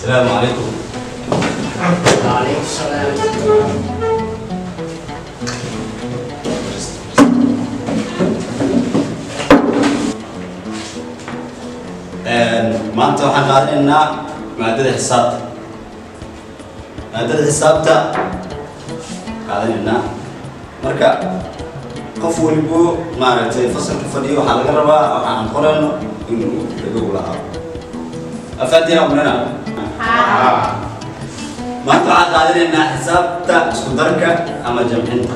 Asalaamu calaykum. Waalaikum salaam. Maanta waxaan qaadanaynaa maadada xisaabta. Maadada xisaabta qaadanaynaa. Marka qof walibo, maaragtay, fasalka fadhiyo waxaa laga rabaa waxa aan qorayno inuu dhagow lahaa. Afaantiina umrana. Maanta waxaan qaadanaynaa xisaabta isku darka ama jamcinta.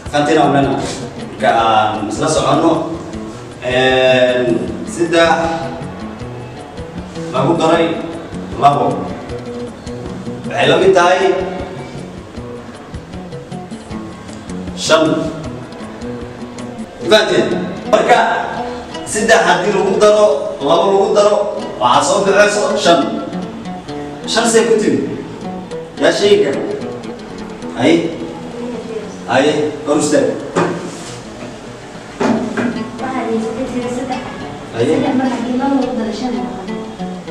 Afaantiina umrana. Marka aan isla soconno, 3 lagu daray 2 waxay la mid tahay 5. Fahanteen? Marka 3 haddii lagu daro 2 lagu daro, waxaa soo baxayso 5. 5 see ku timi? Yaa sheegi kara? Haye, haye, hor istaag. Waxaad haysatay tiro 3. Haye. 3 mar haddii 2 lagu daro, 5 noqon.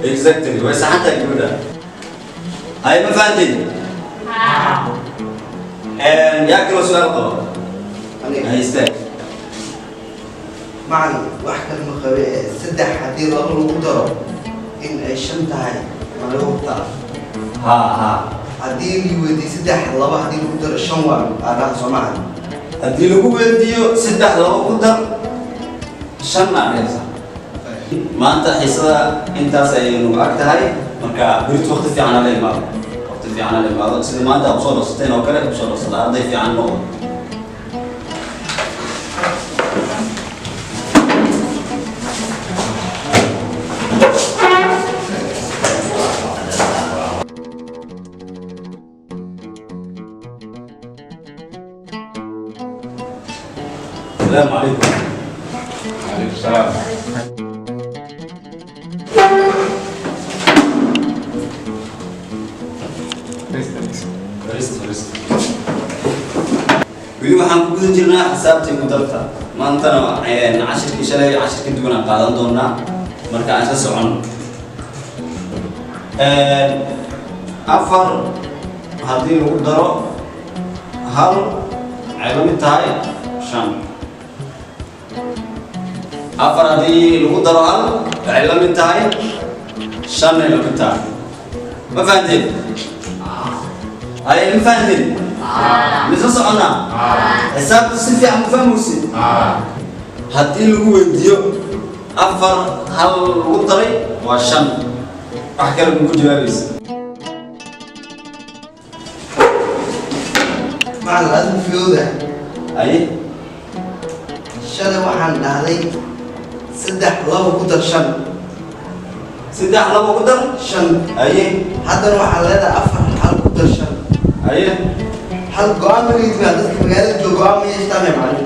Exactly, way saxan tahay gabadha. Haye, ma fahanteen? Yaa kaloo su-aal qabo? Haye, istaag. Macalin, wax kale ma qabe ee 3 haddii 2 lagu daro in ay 5 tahay ma lagu hubtaa? Ha. Haddii la weydiiyo 3 2 haddii lagu daro 5 waa aadhaha, soo macalin? Haddii lagu weydiiyo 3 2 ku dar, 5 dhehaysa. Maanta xiisada intaas ayay nagu ag tahay. Marka berito waqti fiican la imaado, waqti fiican la imaado, sidii maanta aad usoo dhaqsateen oo kale usoo dhaqsada. Arday fiican noqdo. Asalaamu calaykum. Alaikum salaam. Fariista, fariista. Weli waxaan ku guda jirnaa xisaabtii ku darta. Maantana cashirkii shalay cashir ka duwan aan qaadan doonaa. Marka aan isla socono. 4 haddii lagu daro 1 waxay la mid tahay 5. 4 haddii lagu daro 1 waxay la mid tahay 5 ay la mid tahay. Ma fahanteen? Haye, ma fahanteen? Mise soconnaa? Xisaabta si fiican ma fahmaysid? Haddii lagu weydiiyo 4 1 lagu daray waa 5, wax kale maku jawaabaysa? Macalin, adigu fiyooda. Haye. Shalay waxaan dhahday 3 2 ku dar 5. 3 2 ku dar 5. Haye. Haddana waxaan leedahay 4 1 ku dar 5. Haye. Hal go-aan ma liidmaa? Dadka magaalada jooga go-aan ma yeeshtaan, macalin?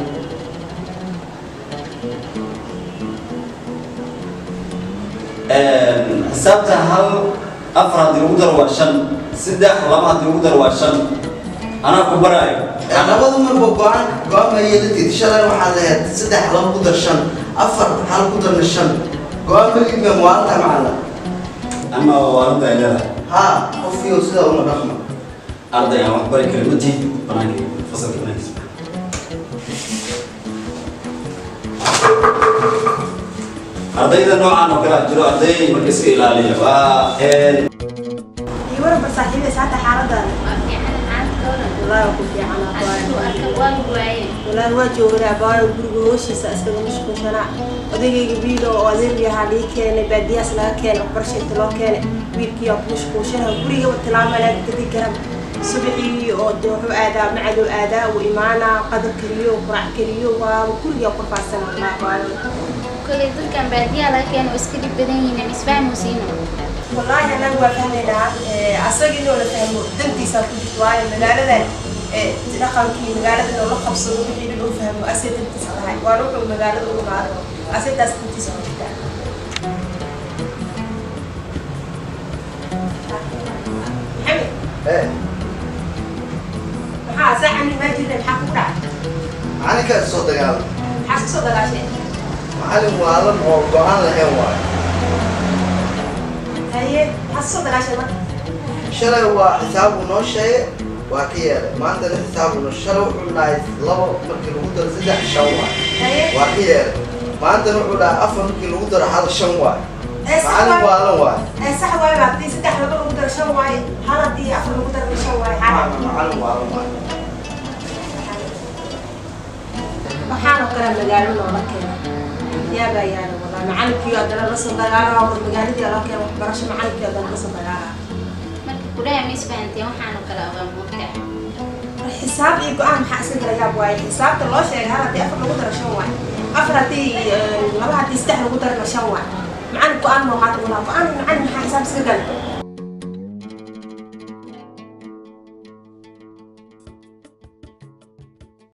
Xisaabta 1 4 haddii lagu daro waa 5, 3 2 haddii lagu daro waa 5. Anaa ku baraayo. Labada marba go-aan ma yeelatid. Shalay waxaad lahayd 3 2 ku dar 5, 4 1 ku darna 5. Go-aan ma liidmaa? Maalinta, macalin. Ama waalinta ay leedahay. Haa, qof iyo sidaa uma dhaqmo. Arday aan wax bari karin ma tihid. Banaanka, fasalka banaankiisa. Ardayda noocan oo kale ah jiro, arday marka iska ilaaliya waa Iyo warba, saaxiibay, saata xaaladaada? Waa fiican, maanta ka waran? Wallaahi waa ku fiican. Asku Abaayo. Arka waan waaye. Wallaahi waa joognaa, abaayo, guriga hooshiisa iskaga mashquulsanaa. Odaygayga wiil oo adeer yahaa lii keenay, baadiyaas laga keenay, waxbarasha inta loo keenay. Wiilkii aa ku mashquulshanaa, gurigaba tilmaamana kadib garan. Subaxii oo de wuxuu aadaa macadoo aadaa, uu imaanaa, qadar kariyo, quraac kariyo, waa guriga qurfaasana, wallaahi abaayo. Koley dadkan baadiyaha laga keeno waa iska dhib badan yihiin, ama isfahmusiino. Wallaahi anaga waa fahmaynaa, asaga inuu la fahmo dantiisaa ku jirto, waayo magaaladan dhaqankii magaalada inuu la qabsado, wixii dhan uu fahmo asay dantiisa tahay, waana wuxuu magaalada u imaado, asay taas dantiisa ku jirtaa. Maxamed. Ee. Maxaa saacan maa jirna? Maxaa kugu dhacay? Macalinkaas soo dagaalay. Maxaa isku soo dagaasheen? Macalin waalan oo go-aan lahayn waayo. Haye, maxaa soo dagaashay marka? Shalay waa xisaabuu noo sheegay, waa ka yeelay. Maantana xisaabuu noo, shalay wuxuu dhahay labo markii lagu daro saddex shan waay. Haye. Waa ka yeelay. Maantana wuxuu dhahay afar markii lagu daro hal shan waay. Ee, sax macallin waay. waalan waay. Ee, sax waay. Ba haddii saddex laba lagu daro shan waaye, hal haddii afar lagu daro shan waaye. Macallin waalan waay. Waxaan oo kale magaalo noola keena, yaabaa yaala walaa. Macalinkii haddana la soo dagaalaa, war magaaladii loo keena waxbarasho, macalinkii haddana la soo dagaalaa. Marka kudhaha ma isfahanteen, waxaan oo kale ogaa moogtaa. War xisaab iyo go-aan maxaa iska kala yaab waaye? Xisaabta loo sheegay hal haddii afar lagu daro shan waaye, afar haddii laba haddii saddex lagu darana shan waaye. Macalin go-aan moo qaata walaa go-aan macalin maxaa xisaab iska gala?